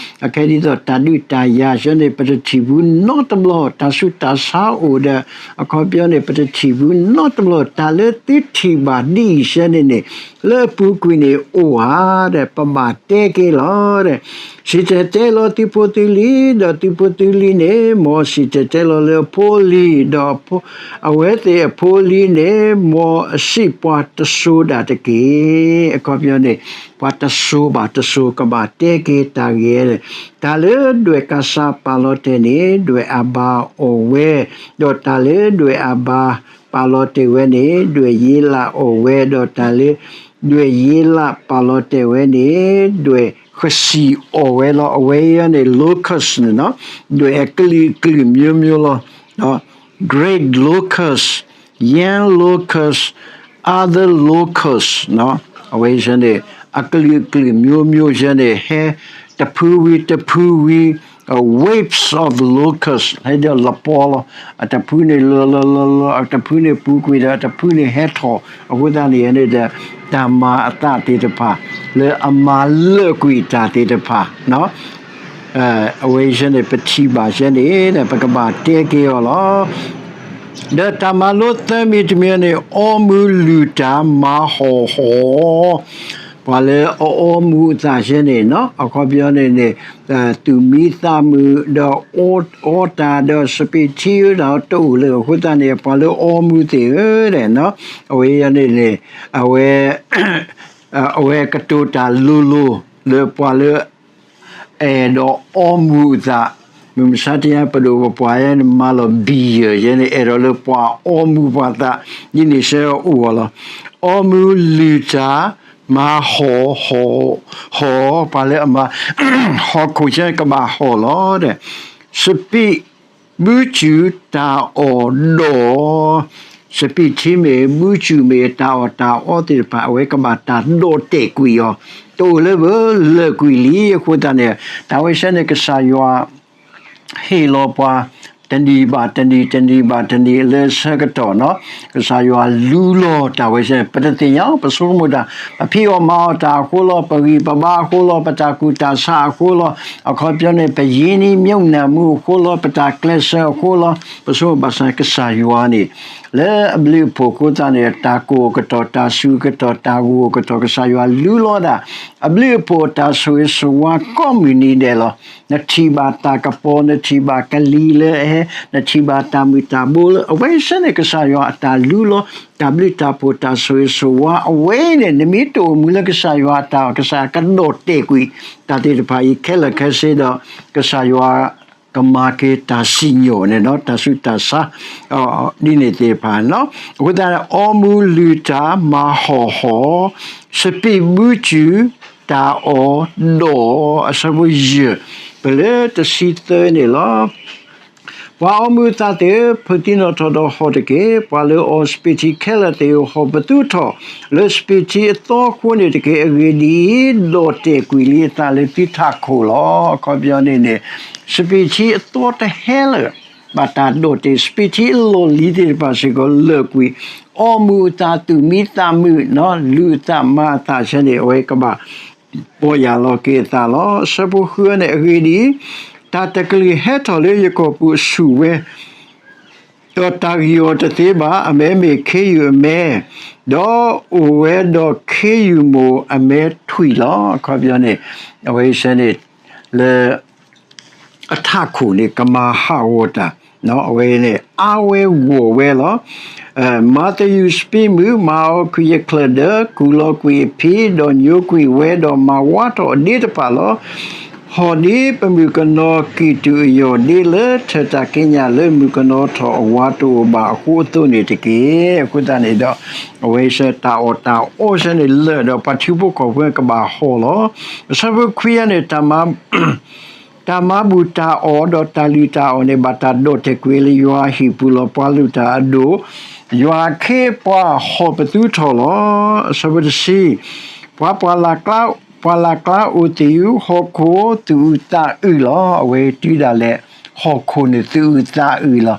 အခဲဒ်သိးတၢ်ဒုးတၢ်ယၤယဲန့ၣ် ပတထံၣ်ဘူးနီတဘျီ, တၢ်ဆူးတၢ်ဆါအိၣ်ဒီး အခီပညီန့ၣ် ပတထံၣ်ဘူးနီတဘျီ, တၢ်လၢသုထံၣ်ဘၣ်ဒ်အံၤယဲန့ၣ်န့ၣ် လၢအပူၤကွံာ်န့ၣ်အိၣ်ဧါ, ဒီးပဘၣ်တဲက့ၤလီၤ. စံၣ်တဲၤတဲလီၤသုဖိသုလံၤ, ဒီးသုဖိသုလံၤန့ၣ် မ်အစံၣ်တဲၤတဲလီၤလၢအဖိအလံၤ, ဒီးအဝဲသ့ၣ်အဖိအလံၤန့ၣ် မ်အစံးပှၤတစိၤဒၣ်တက့ၢ်. အခီပညီန့ၣ် ပှၤတစိၤဘၣ်တစိၤကဘၣ်တဲက့ၤတၢ်ဂ့ၢ်, တၢ်လၢဒွဲၣ်ကးစးပာ်လီၤတဲာ်န့ၣ် ဒွဲၣ်အၤဘါအီၣ်ဝဲ, ဒီးတၢ်လၢဒွဲၣ်အၤဘါပာ်လီၤတဲာ်ဝဲန့ၣ် ဒွဲၣ်ယ့လးအီၣ်ဝဲ, ဒီးတၢ်လၢ ဒွဲၣ်ယ့လးပာ်လီၤတဲာ်ဝဲန့ၣ် ဒွဲၣ်ဃစံၣ်အီၣ်ဝဲလီၤ. အဝဲအံၤန့ၣ် locust န့ၣ်, ဒွဲၣ်အကလုာ်ကလုာ်မျိုးမျိုးလီၤ. Great locust, young locust, other locust, အဝဲန့ၣ် အကလုာ်ကလုာ်မျိုးမျိုးယဲန့ၣ် ဟဲတဖုဝံၤတဖုဝံၤ waves of locust ဟဲဒီးလပီလီၤ. အတဖုန့ၣ်လၢလၢလၢလၢ အတဖုန့ၣ်ပူၤကွံာ်ဒီး အတဖုန့ၣ်ဟဲထီၣ်, အဃိသတးန့ၣ်န့ၣ်ဒီး တၢ်မၤအသးသ့ၣ်တဖၣ် လၢအမၤလၢာ်ကွံာ်တၢ်သ့ၣ်တဖၣ် အဝဲယဲန့ၣ် ပထံၣ်ဘၣ်ယဲန့ၣ် ပကဘၣ်တဲက့ၤအီၤလီၤ. ဒီးတၢ်မၤလိသၢမံၤတမံၤန့ၣ် အီမူလုၢ်တၢ်မၤဟီၣ်ဟီၣ်, ပှၤလၢအအီမူအသးယဲန့ၣ် အခီပညီန့ၣ်န့ၣ် သူၣ်မံသးမုာ် ဒီးအီတၢ်ဒီးစပံးထံဧၢ တၢ်တအိၣ်လၢအဃိသတးန့ၣ် ပှၤလၢအီမူသ့ၣ်ဧၢ အဝဲန့ၣ်န့ၣ် အဝဲ အဝဲကတိၤတၢ်လိၤလိၤ လၢပှၤလၢ အဲၣ်ဒိးအီမူၤအသး, မုၢ်မဆါတနံၤ ပဒိၣ်ပပှၢ်ယဲန့ၣ် မၤလီၤ beer ယဲန့ၣ် အဲၣ်ဒိးလၢပှၤအီမူၤပှၤသး, ဒ်န့ၣ်ဆၢအိၣ်အီၤလီၤ. အီမူၤလုၢ်တၢ် မၤဟီၣ်ဟီၣ်, ဟီၣ် ပှၤလၢအမၤ ဟီၣ်ခိၣ်ဆၢကဘၣ်ဟီၣ်လီၤ. စပံး ဘုစူၢ်တၢ်အီၣ်ဒီး စပံးထံမ့ၢ် ဘုစူၢ်မ့ၢ် တၢ်အီၣ်တၢ်အီသ့ၣ်တဖၣ် အဝဲကဘၣ်တၢ်ဒီၣ်တဲာ်ကွံာ်အီၤ, တအိၣ်လၢပလၢာ်ကွံာ်လံ. အဃိသတးန့ၣ် တၢ်ဝဲဆၢန့ၣ် ကစၢ်ယွၤ ဟ့ၣ်လီၤပှၤ တနံၤဘၣ်တနံၤ တနံၤဘၣ်တနံၤ လၢဆၢကတီၢ်နီၤ ကစၢ်ယွၤလူလီၤတၢ်ဝဲဆၢန့ၣ် ပတသ့ၣ်ညါ ပဆိကမိၣ်တၢ် ပဖံးအီၣ်မၤအီၣ်တၢ်အဃိလီၤ, ပဂံၢ်ပဘါအဃိလီၤ, ပတၢ်ကူၣ်တၢ်ဆးအဃိလီၤ, အခီပညီန့ၣ် ပယံၤနံၤမံနၢ်မူအဃိလီၤ, ပတၢ်ကျဲးစၢးအဃိလီၤ, ပဆိကမိၣ်ဘၣ်ဆၣ် ကစၢ်ယွၤန့ၣ် လၢအဘျုးအဖှိၣ်အဃိသတးန့ၣ် တၢ်ကိၢ်အကတီၢ် တၢ်စူၤအကတီၢ် တၢ်ဂိၢ်အကတီၢ် ကစၢ်ယွၤလူလီၤဒၣ် အဘျုးအဖှိၣ်အတၢ်ဆိၣ်ဂ့ၤဆိၣ်ဝါကိးမုၢ်နံၤဒဲးလီၤ. နထံၣ်ဘၣ်တၢ်ကပီၤ နထံၣ်ဘၣ်ကလံၤလၢအဟဲ နထံၣ်ဘၣ်တၢ်မုၢ်တၢ်ဘိလၢ အဝဲဆၢန့ၣ် ကစၢ်ယွၤအတၢ်လူလီၤ တၢ်ဘျုးတၢ်ဖှိၣ် တၢ်ဆိၣ်ဂ့ၤဆိၣ်ဝါအဝဲန့ၣ် နမ့ၢ်တအိၣ်မူလၢကစၢ်ယွၤအတၢ် ကစၢ်ကဒီၣ်တဲာ်ကွံာ် တၢ်သ့ၣ်တဖၣ်အံၤခဲလၢာ်ခဲဆ့ဒီး ကစၢ်ယွၤကမၤက့ၤတၢ်စံၣ်ညီၣ်န့ၣ်ဒီး တၢ်ဆူးတၢ်ဆါ ဒ်န့ၣ်သ့ၣ်တဖၣ်န့ၣ်လီၤ. အဃိသတး အီမူၤလုၢ်တၢ် မၤဟီၣ်ဟီၣ်, စပံးဘုစူၢ်တၢ်အီၣ်ဒီး အဆၢဖိယဲၢ် ပလၢတဆံသၢန့ၣ်လီၤ. ပှၤအီမူၤအသးသ့ၣ်ဧၢ, ဖုးသံနီၣ်ထီၣ်ဒီးဟီၣ်တက့ၢ်. ပှၤလၢအီစပံးထံခဲလၢာ်သ့ၣ်ဧၢ, ဟီၣ်ပသူထီၣ်လၢစပံးထံအသီအဃိန့ၣ်တက့ၢ်. အဂ့ၢ်ဒ်အံၤ, ဒီၣ်တဲာ်ကွံာ်လံအသးလၢသုထးခိၣ်လီၤ. အခီပညီန့ၣ်န့ၣ် စပံးထံအသီတဟဲလၢာ် ဘၣ်တၢ်ဒီၣ်တဲာ် စပံးထံအလီၢ်လံၤသ့ၣ်တဖၣ်စ့ၢ်ကီးလၢာ်ကွံာ်, အီမူၤအသးသူၣ်မံသးမုာ်, လုၢ်အသးမၤအသးဆၢန့ၣ် အဝဲကဘၣ် ပီၢ်ယၢ်လီၤက့ၤအသးလီၤ. အဆၢဖိဃုန့ၣ် အဂ့ၢ်ဒ်အံၤ, တၢ်တကလုာ်ဟဲထီၣ်လၢယကိာ်ပူၤအဆူၣ်ဝဲ, ဒီးတၢ်ဂံၢ်အီၤတသ့ဘၣ်. အမဲမ့ၢ်ခ့ယုၢ်အမဲ, ဒီးအိၣ်ဝဲဒီးခ့ယုၢ်မိၢ်အမဲထွံၣ်လီၤ. အခီပညီန့ၣ် အဝဲဆၢန့ၣ် လၢ အထးခိၣ်န့ၣ် ကမၤဟးဂီၤတၢ်, အဝဲန့ၣ် အါဝဲဂီၢ်ဝဲလီၤ. မၤသယုၢ်စပံးမုၢ်, မၤအီၤကွံာ်အချၢၣ်ဒၢ, ကူၣ်လီၤကွံာ်အဖံး, ဒီးညိကွံာ်ဝဲဒီးမၤဝးထီၣ်ဒ့တဖၣ်လီၤ. ဟီၣ်ဒ်ပမုၣ်ကနီၤကံၢ်တူာ်အယီၢ်ဒ့လၢထၢၣ်တၢ်က့ညၣ်လၢမုၣ်ကနီၤထီၣ်အဝါတအိၣ်ဘၣ်အဃိအသိးန့ၣ်တက့ၢ်. အဃိသတးန့ၣ်ဒီး အဝဲဆၢတၢ်အီၣ်တၢ်အီဆၢန့ၣ်လၢာ်ဒီးပှၤထံဖိကီၢ်ဖိကဘၣ်ဟီၣ်လီၤ. အဆၢဖိခွံန့ၣ် တၢ်မၤဘူၣ်တၢ်အီၣ်ဒီးတၢ်လုၢ်တၢ်အီၣ်န့ၣ် ဘၣ်တၢ်ဒီၣ်တဲာ်ကွံာ်လၢယွၤအဟံၣ်ပူၤလီၤ. ပှၤလုၢ်တၢ်အဒိၣ်, ယွၤအခ့အပှၤဟီၣ်ပသူထီၣ်လီၤ. အဆၢဖိတဆံ, ပှၤ ပှၤလၢ်ကျါအိၣ်သယုၢ်, ဟီၣ်ခိၣ်သူၣ်အုးသးအုးလီၤ. အဝဲတုၤဒၣ်လဲာ် ဟီၣ်ခိၣ်န့ၣ်သူၣ်အုးသးအုးလီၤ.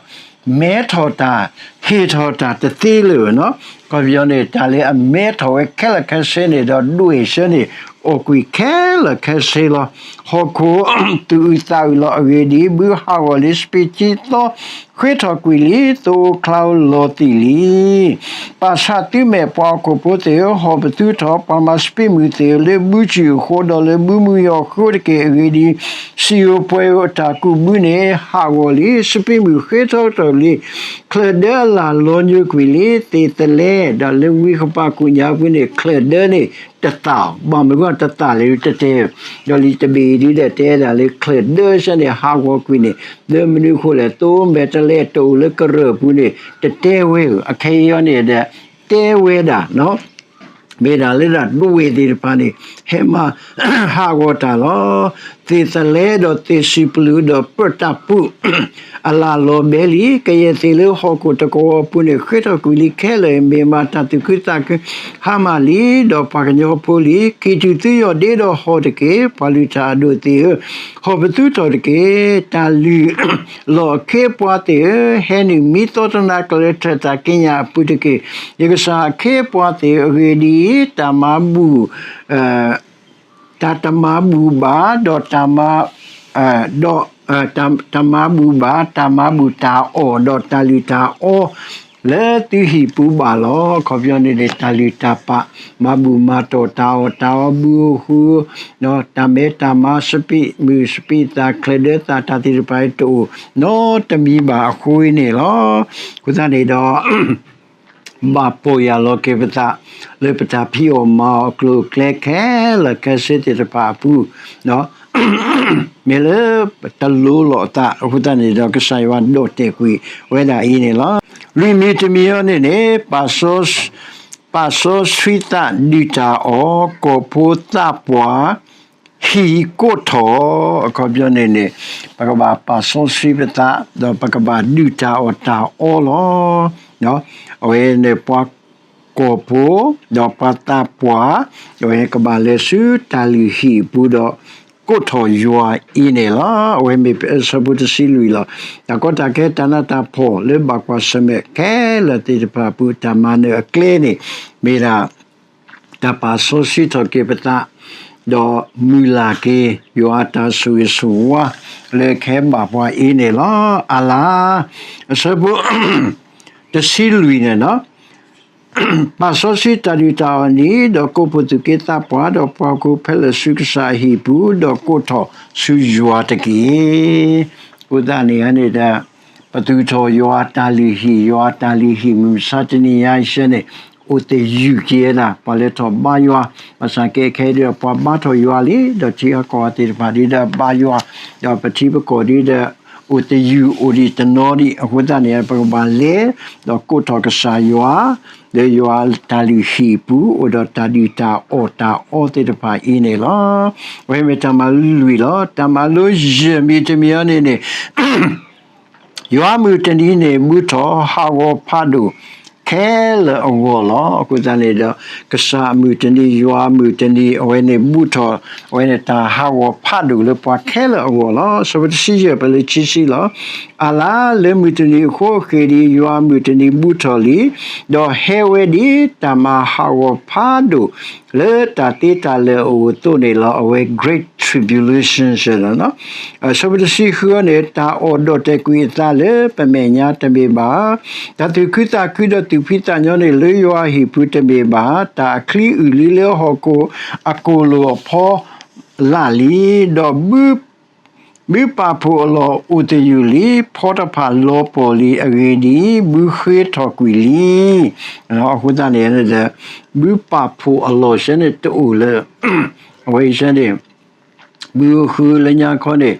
မဲထီၣ်တၢ်, ဟ့ၣ်ထီၣ်တၢ်တသ့လၢၤနီၤ. အခီပညီန့ၣ် တၢ်လၢအမဲထီၣ်ဝဲခဲလၢာ်ခဲဆ့န့ၣ်ဒီး ဒွဲၣ်ဆၢန့ၣ် အိၣ်ကွံာ်ခဲလၢာ်ခဲဆ့လီၤ. ဟီၣ်ခိၣ်သူၣ်အုးသးအုးလီၤ. အဂ့ၢ်ဒ်အံၤ, ဘုဟးဂီၤလံ, စပံးထံသီဃ့ထီၣ်ကွံာ်လံ, သိချါဧိၤလီၤသံးလံ. ပာ်ဆးသုမဲာ်, ပှၤဟီၣ်ခိၣ်ဖိသ့ၣ်ဧၢ, ဟီၣ်ပသူထီၣ်, ပှၤမၤစပံးမုၢ်သ့ၣ်ဧၢ, လၢဘုစူၢ်အဃိဒီးလၢဘုမုၢ်ယီၢ်အဃိတက့ၢ်. အဂ့ၢ်ဒ်အံၤ, စံာ်ဧိၤပှဲၤဧိၤအတၢ်ကူးဘုန့ၣ်ဟးဂီၤလံ, စပံးမုၢ်ဃ့ထီၣ်ထီၣ်လံ, ချၢၣ်ဒၢအလၣ်လီၤညိကွံာ်လံ. သ့ၣ်သလဲဒီးလၢဝံဃပာ်ကူၣ်ညါပူၤန့ၣ် ချၢၣ်ဒၢန့ၣ်တသၣ်, ဘၣ်မနုၤအဃိတသၣ်လဲၣ်တတဲ, ဒီးလံာ်တဘ့ၣ်ဒ်ဒီးတဲဒၣ်လၢချၢၣ်ဒၢဆၢန့ၣ် ဟးဂီၤကွံာ်န့ၣ် လၢမနုၤအဃိလဲၣ်, သိမဲာ်တဲးလဲးတအိၣ်လၢကရၢၢ်ပူၤန့ၣ် တတဲဝဲဧၢ, အခဲအံၤန့ၣ်ဒီး တဲဝဲဒၣ် မ့ၢ်ဒၣ်လၢဒၣ်ဒွဲၣ်သ့ၣ်တဖၣ်န့ၣ် ဟဲမၤဟးဂီၤတၢ်လီၤ. သ့ၣ်သလဲဒီးသ့ၣ်စံးပျူးဒီးပၢၢ်တၢ်ပူး အလၣ်လီၤဘဲလံ. ကယဲၢ်သ့ၣ်လၢဟီၣ်ခိၣ်တကဝီၤအပူၤန့ၣ် ဃ့ထီၣ်ကွံာ်လံခဲလၢာ်, မ့ၢ်မးတၢ်သူၣ်ခုသးခုဟါမၢ်လံ, ဒီးပှၤကညီဖိလံ. ကံၢ်တူာ်သုယီၢ်ဒ့ဒီးဟီၣ်တက့ၢ်, ပှၤလုၢ်တၢ်အဒိၣ်သ့ၣ်ဧၢ, ဟီၣ်ပသူထီၣ်တက့ၢ်. တၢ်လုၢ်လီၢ်အခ့အပှၤသ့ၣ်ဧၢ, ဟဲနုာ်မံသီတနၤကျၢၤလၢထၢၣ်တၢ်က့ညါအပူၤတက့ၢ်. ယကစၢ်အခ့အပှၤသ့ၣ်ဧၢ, အဂ့ၢ်ဒ်အံၤ, တၢ်မၤဘူၣ် တၢ်တမၤဘူၣ်ဘၣ်, ဒီးတၢ်မၤ ဒီး တၢ်မၤဘူၣ်ဘၣ်, တၢ်မၤဘူၣ်တၢ်အီၣ်, ဒီးတၢ်လုၢ်တၢ်အီ လၢသုဟံၣ်ပူၤဘၣ်လီၤ. အခီပညီန့ၣ်န့ၣ် တၢ်လုၢ်တၢ်ပာ် မၤဘူၣ်မၤတီၢ်တၢ်အီၣ်တၢ်အီ ဘုဧိၤဃုဧိၤ, တၢ်မဲတၢ်မါ စပံးမုၢ်စပံးသၣ် ချၢၣ်ဒၢသၣ် တၢ်သ့ၣ်တဖၣ်အံၤတအိၣ် နီတမံၤဘၣ်အဃိန့ၣ်လီၤ. အဃိသတးန့ၣ်ဒီး ဘၣ်ပိာ်ယၢ်လီၤက့ၤပသး လၢပတၢ်ဖံးအီၣ်မၤအီၣ်အကျိၤအကျဲခဲလၢာ်ခဲဆ့သ့ၣ်တဖၣ်အပူၤ, မ့ၢ်လၢတလိၤလိာ်အသးအဃိသတးန့ၣ်ဒီး ကစၢ်ယွၤဒိးတဲာ်ကွံာ်ဝဲဒၣ်အံၤန့ၣ်လီၤ. လွံၢ်မံၤတမံၤအံၤန့ၣ်န့ၣ် ပာ်စီဆှံသးဒုၣ်တၢ်အီၣ် ကိာ်ဖိသးပှၢ် ဟံၣ်ကိးထီၣ်, အခီပညီန့ၣ်န့ၣ် ပကဘၣ်ပာ်စီဆှံပသး ဒီးပကဘၣ်ဒုၣ်တၢ်အီၣ်တၢ်အီလီၤ. အဝဲန့ၣ်ပှၤကိာ်ဖိ ဒီးပှၤသးပှၢ် အဝဲကဘၣ်လဲၤဆူတၢ်လုၢ်ဟံၣ်အပူၤဒီး ကိးထီၣ်ယွၤအံၤန့ၣ်လီၤ. အဝဲမ့ၢ်အဆၢဖိတဆံလွံၢ်လီၤ. တၢ်ကီတၢ်ခဲတၢ်နးတၢ်ဖှီၣ်လၢဘၣ်ကွၢ်ဆၢၣ်မဲာ်ခဲလၢာ်သ့ၣ်တဖၣ်အပူၤ တၢ်မၤနၢၤအကျဲန့ၣ် မ့ၢ်ဒၣ် တၢ်ပာ်စီဆှံထီၣ်က့ၤပသး ဒီးမုၢ်လၢ်က့ၤ ယွၤအတၢ်ဆိၣ်ဂ့ၤဆိၣ်ဝါ လၢကဟဲဘၣ်ပှၤအံၤန့ၣ်လီၤ. အလၤ အဆၢဖိ တဆံလွံၢ်န့ၣ်လီၤ. ပာ်စီဆှံတၢ်ဒုၣ်တၢ်အီၣ်န့ၣ် ဒီးကိးဖှိၣ်သုးက့သးပှၢ် ဒီးပှၤဟီၣ်ခိၣ်ဖိဖဲလဲၣ်ဆူကစၢ်အဟံၣ်ပူၤ ဒီးကိးထီၣ်ဆူယွၤတက့ၢ်. အဃိသတးန့ၣ်န့ၣ်ဒီး ပသူၣ်ထီၣ်ယွၤအတၢ်လုၢ်ဟံၣ် ယွၤအတၢ်လုၢ်ဟံၣ်မုၢ်မဆါတနံၤညါအံၤန့ၣ် အိၣ်သယုၢ်က့ၤဝဲဒၣ် ပှၤလဲၤထီၣ်ဘါယွၤ ဘၣ်ဆၣ်ကဲခဲဒ်ဒီးပှၤဘါထီၣ်ယွၤလံ ဒီးထံဂၤကီၢ်ဂၤသ့ၣ်တဖၣ်ဒ်ဒီးဘါယွၤ ဒီးပထံပကီၢ်ဒ်ဒီး အိၣ်သယုၢ်အိၣ်ဒံးတနီၤဒံး အဃိသတးန့ၣ် ပကဘၣ်လဲၤ ဒီးကိးထီၣ်ကစၢ်ယွၤ လၢယွၤတၢ်လုၢ်ဟံၣ်ပူၤ အိၣ်ဒီးတၢ်ဒုၣ်တၢ်အီၣ်တၢ်အီသ့ၣ်တဖၣ်အံၤန့ၣ်လီၤ. အဝဲမ့ၢ်တၢ်မၤလိလွံၢ်လီၤ. တၢ်မၤလိယဲၢ်မံၤတမံၤအံၤန့ၣ်န့ၣ် ယွၤမုၢ်တနံၤန့ၣ် ဘူးထီၣ်ဟးဂီၤဖးဒိၣ်ခဲလၢာ်အဂီၢ်လီၤ. အဃိသတးန့ၣ်ဒီး ကစၢ်အမုၢ်တနံၤ ယွၤအမုၢ်တနံၤ အဝဲန့ၣ်ဘူးထီၣ် အဝဲန့ၣ်တၢ်ဟးဂီၤဖးဒိၣ်လၢပှၤခဲလၢာ်အဂီၢ်လီၤ. အဆၢဖိတဆံယဲၢ်ဖဲလၢခံဆံလီၤ. အလၤ လၢမုၢ်တနံၤအဃိအဃ့ၢ်ဒ်အံၤ ယွၤအမုၢ်တနံၤဘူးထီၣ်လံ, ဒီးဟဲဝဲဒ်တၢ်မၤဟးဂီၤဖးဒိၣ် လၢတၢ်သ့တၢ်လၢာ်အအိၣ်အသိးန့ၣ်လီၤ. အဝဲ great tribulation လီၤ. အဆၢဖိတဆံဃုန့ၣ် တၢ်အီၣ်ဒိးတဲာ်ကွံာ်အသးလၢပမဲာ်ညါတမ့ၢ်ဘၣ်, တၢ်သူၣ်ခုသးခုဒီးသူၣ်ဖှံသးညီန့ၣ် လၢယွၤအဟံၣ်ပူၤတမ့ၢ်ဘၣ်, တၢ်အချံအုၣ်လံလၢဟီၣ်ခိၣ်အကိၣ်လိာ်အဖီလာ်လံ, ဒီးဘု ဘုပာ်ဖှိၣ်အလီၢ်အိၣ်သယုၢ်လံ, ဖီတဖၣ်လီၤပှီၢ်လံ, အဂ့ၢ်ဒ်အံၤ, ဘုဃ့ထီၣ်ကွံာ်လံ. အဃိသတးန့ၣ် ဘုပာ်ဖှိၣ်အလီၢ်ဆဲန့ၣ်တအိၣ်လၢ အဝဲအံၤဆဲန့ၣ် ဘုဃုလၢညါခီန့ၣ်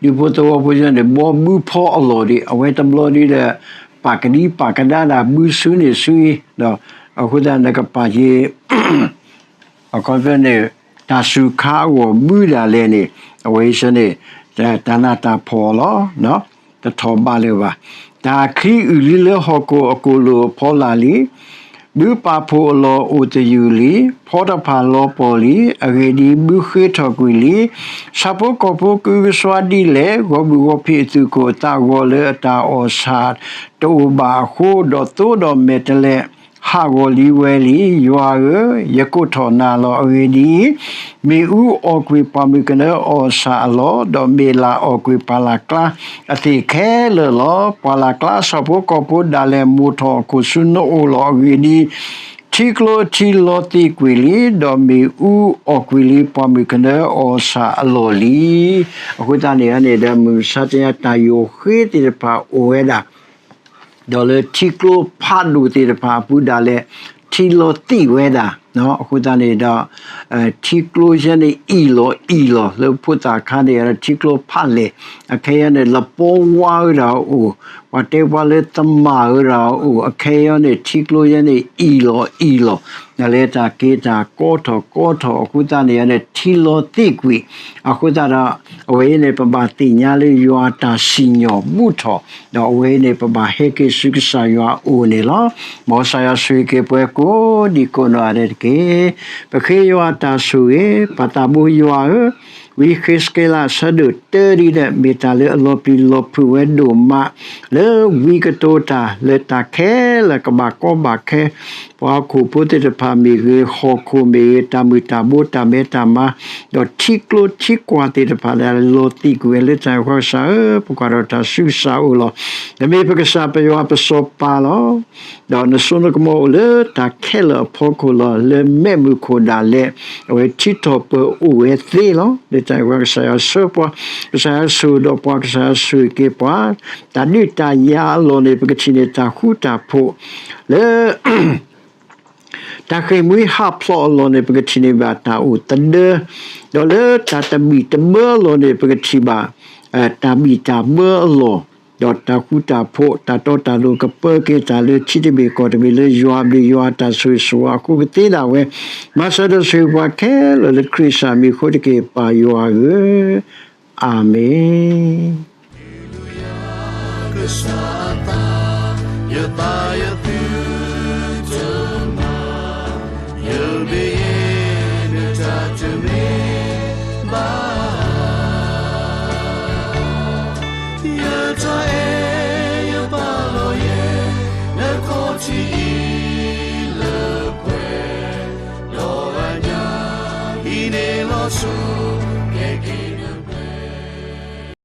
ဒူဖိသဝီဖိဆဲန့ၣ် ဘီဘုဖီအလီၢ်ဒံး အဝဲတဘျီဒ်ဒီး ပာ်ကဒံပာ်ကဒါဒၣ်ဘုဆူန့ၣ်ဆူအံၤ ဒီးအဃိသတးနကပာ်က့ၤ အခီပညီန့ၣ် တၢ်စူၤခါအဂီၢ်ဘုဒၣ်လဲာ်န့ၣ် အဝဲအံၤဆဲန့ၣ် တၢ်နးတၢ်ဖှီၣ်လီၤ. တထီၣ်ဘးလၢၤဘၣ်. တၢ်ချံအုၣ်လံလၢဟီၣ်ခိၣ်အကိၣ်လိာ်အဖီလာ်လံ. ဘုပာ်ဖှိၣ်အလီၢ်အိၣ်သယုၢ်လံ. ဖီတဖၣ်လီၤပှီၢ်လံ. အဂ့ၢ်ဒ်အံၤ, ဘုဃ့ထီၣ်ကွံာ်လံ. ဆၣ်ဖိကီၢ်ဖိကအုကစွါဒ်လဲၣ်, ဂီၤဘုၣ်ဂီၤဖံးအသုးခိၣ်အသးဂီၤလၢအတၢ်အီၣ်ဆၣ်တအိၣ်ဘၣ်အဃိ, ဒီးသိဒီးမဲာ်တဲးလဲး ဟးဂီၤလံဝဲလံ. ယွၤဧၢ, ယကိးထီၣ်နၤလီၤ. အဂ့ၢ်ဒ်အံၤ, မ့ၣ်အူအီၣ်ကွံာ်ပှၢ်မုၢ်ကနၢအီၣ်ဆၣ်အလီၢ်, ဒီးမ့ၢ်လးအီၣ်ကွံာ်ပှၢ်လၢ်ကျါအသ့ၣ်ခဲလၢာ်လီၤ. ပှၢ်လၢ်ကျါအဆၣ်ဖိကီၢ်ဖိဒၣ်လဲာ်မိၢ်ထီၣ်အခိၣ်ဆူနအိၣ်လီၤ. အဂ့ၢ်ဒ်အံၤ, ထံကျိအထံလီၤသံးကွံာ်လံ, ဒီးမ့ၣ်အူအီၣ်ကွံာ်လံပှၢ်မုၢ်ကနၢအီၣ်ဆၣ်အလီၢ်လံ. အဃိသတးန့ၣ်န့ၣ်ဒီး မုၢ်မဆါတနံၤညါတၢ်ယိာ်ဃ့သ့ၣ်တဖၣ်အိၣ်ဝဲဒၣ် ဒီးလၢထံကျိဖးဒိၣ်သ့ၣ်တဖၣ်အပူၤဒၣ်လဲာ် ထံလီၤသံးဝဲဒၣ်. အဃိသတးန့ၣ်ဒီး ထံကျိယဲန့ၣ်အံၣ်လီၤအံၣ်လီၤ လၢဖိသၣ်ခါန့ၣ်ဒီး ထံကျိဖးလဲၢ်, အခဲအံၤန့ၣ် လပီဝါဝဲဒၣ်အအိၣ်, ပှၤတဲပှၤလၢသမၣ်ဝဲဒၣ်အအိၣ်, အခဲအံၤန့ၣ် ထံကျိယဲန့ၣ်အံၣ်လီၤအံၣ်လီၤ လၢတၢ်က့ၤတၢ်ကီထီၣ်ကီထီၣ်အဃိသတးန့ၣ်န့ၣ် ထံလီၤသံးကွံာ်. အဃိသတးဒီး အဝဲအံၤန့ၣ် ပဘၣ်သ့ၣ်ညါလၢယွၤအတၢ်စံၣ်ညီၣ်ဘူၣ်ထီၣ်, ဒီးအဝဲအံၤန့ၣ် ပဘၣ်ဟဲက့ၤဆူကစၢ်ယွၤအအိၣ်န့ၣ်လီၤ. မ်ကစၢ်ယွၤဆိၣ်ဂ့ၤက့ၤပှၤကိးဒံကိးနီၢ်ဂၤဒဲးတက့ၢ်. ပဃ့ယွၤအတၢ်ဆိၣ်ဂ့ၤ, ပၢ်သးဘိယွၤဧၢ, ဝံဃ့းစက့လးအဆၢဒိၣ်တၢဒ်ဒီး မ့ၢ်တၢ်လၢအလီၤပျံၤလီၤဖုးဝဲဒိၣ်မး လၢဝံကတိၤတၢ်လၢတၢ်ခဲလၢာ်ကဘၣ်ကီဘၣ်ခဲ, ပှၤဟီၣ်ခိၣ်ဖိသ့ၣ်တဖၣ်မ့ၢ်ဂ့ၤ, ဟီၣ်ခိၣ်မ့ၢ်ဂ့ၤ, တၢ်မုၢ်တၢ်ဘိတၢ်မဲတၢ်မါ, ဒီးထံကျိထံကွၢ်သ့ၣ်တဖၣ်လၢအလီၤသံးကွံာ်ဝဲလၢတၢ် ပကစၢ်ဧၢ, ပကွၢ်ထီၣ်တၢ်ဆူကစၢ်အအိၣ်လီၤ. နမ့ၢ်ပကစၢ်ပယွၤပစီၤပၤလီၤ. ဒီးနစိနကမီၤအိၣ်လၢတၢ်ခဲလၢာ်အဖီခိၣ်လီၤ. လၢမဲးမုၢ်ခိၣ်ဒၣ်လဲာ် အဝဲထံထီၣ်ပၢၤအိၣ်ဝဲသ့လီၤ. လၢ ကစၢ်ယွၤဆှၢပှၤ, ကစၢ်ယွၤဆိၣ်ဂ့ၤဒီးပှၤ, ကစၢ်ယွၤဆိၣ်ဂ့ၤက့ၤပှၤ, တၢ်ဒုးတၢ်ယၤအလီၢ်န့ၣ် ပကထံၣ်န့ၢ်တၢ်ဃူတၢ်ဖိး လၢ တၢ်ဃ့ၢ်မှံဟးဖျိးအလီၢ်န့ၣ် ပကထံၣ်န့ၢ်ဘၣ်တၢ်အိၣ်သဒၢ, ဒီးလၢတၢ်တဘံၣ်တဘၢအလီၢ်န့ၣ် ပကထံၣ်ဘၣ် တၢ်ဘံၣ်တၢ်ဘၢအလီၢ်, ဒီးတၢ်ဃူတၢ်ဖိး တၢ်တီတၢ်လိၤကပၢက့ၤတၢ်လၢထံတဘ့ၣ်ကီၢ်တဘ့ၣ်လၢယွၤအဘျုးယွၤအတၢ်ဆိၣ်ဂ့ၤဆိၣ်ဝါအဃိ ကသ့ဒၣ်ဝဲ မၤစၢၤဒီးဆိၣ်ဂ့ၤပှၤခဲလၢာ်လၢခရံာ်စၢ်မံၤအဃိတက့ၢ် ပၢ်ယွၤဧၢ, အၤမ့ၣ်. ယတၢ်အဲၣ် ယပာ်လီၤယဲ နခီၣ်ထံးအံၤလၢပှဲၤဒီးအညၣ်, ဟံးန့ၢ်လီၤဆူ